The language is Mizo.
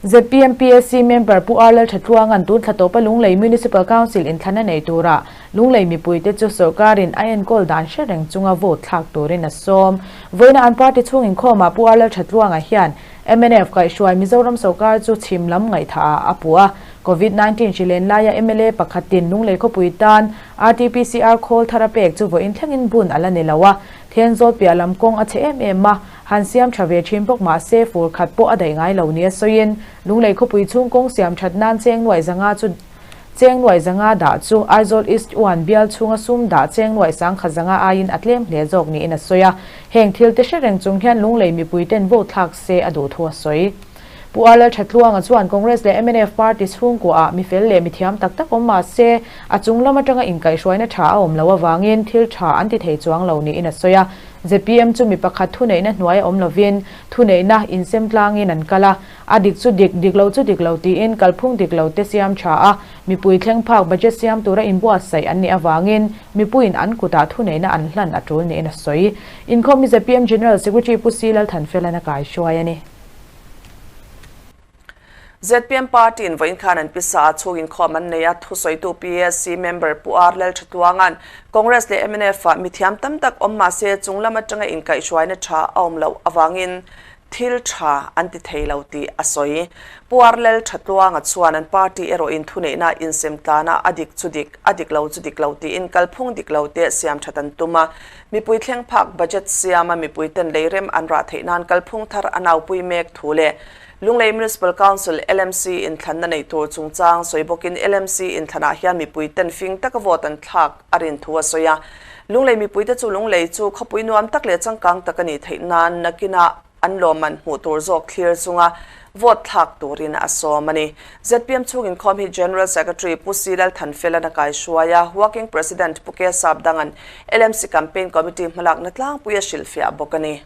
ZPM PSC member Pu R Lalthatluanga'n tun thla tawpa Lunglei Municipal Council inthlan a nei turah Lunglei mipuite chu sawrkarin a enkawl dan hre reng chunga vote thlak turin a sawm. Vawiina an party chhung inkhawmah Pu R Lalthatluanga hian mnf kaihhruai Mizoram sawrkar chu chhim lam ngaihthah ah a puh a. Covid 19 hri len laia mla pakhatin Lunglei khawpui tan RTPCR khawl thar a pek chu vawiin thlengin bun a la ni lo a. Thenzawl piah lam kawng a chhe em em a, han siam tha ve thin bawk mah se fur khat pawh a daih ngai lo nia sawiin Lunglei khawpui chhung kawng siam that nan cheng nuaih zanga chu cheng nuaih zanga dah chu Aizawl East One bial chhunga sum dah cheng nuaih sangkhat zanga aiin a tlem hle zawk niin a sawi a. Heng thil te hre reng chung hian Lunglei mipui ten vote thlak se a duh thu a sawi. Pu R Lalthatluanga chuan Congress leh mnf party chhungkuaah mi fel leh mi thiam tak tak awm mah se, a chung lam atanga inkaihhruaina tha a awm loh avangin thil tha an ti thei chuang lo niin a sawi a. Zpm chu mi pakhat thuneihna hnuai a awm lovin thuneihna insem tlangin an kal a, a dik chu dik, dik lo chu dik lo tiin kalphung dik lo te siam tha a, mipui thleng phak budget siam tura inbuatsaih an nih avangin mipuiin an kutah thuneihna an hlan a tul niin a sawi. Inkhawm hi zpm General Secretary Pu C Lalthanfelan a kaihruai a ni. Zpm party in vawiin khan an pisa a chhung inkhawm an nei a, thusawitu PAC member Pu R Lalthatluanga'n Congress leh mnf ah mithiam tam tak awm mah se chung lam atanga inkaihhruaina tha a awm loh avangin thil tha an ti thei lo tih a sawi. Pu R Lalthatluanga chuan an party erawhin thuneihna insem tlana a dik chu dik, a dik lo chu dik lo tiin kalphung dik lo te siam that an tum a, Mipui thleng phak budget siama mipuiten leirem an rah theih nan kalphung thar a naupui mek thu leh Lunglei Municipal Council, LMC, inthlanna nei tur chungchang sawi bawkin LMC inthlanah hian mipuiten fing taka vote an thlak a rin thu a sawi a. Lunglei mipuite chu Lunglei chu khawpui nuam tak leh changkang tak a nih theih nan nakinah An lawmman hmuh tur zawk thlir chunga vote thlak turin a sawm a ni. Zpm chhung inkhawm hi General Secretary Pu C Lalthanfelan a kaihruai a, Working President Pu K Sapdanga'n LMC Campaign Committee hmalakna tlangpui a hrilhfiah bawk a ni.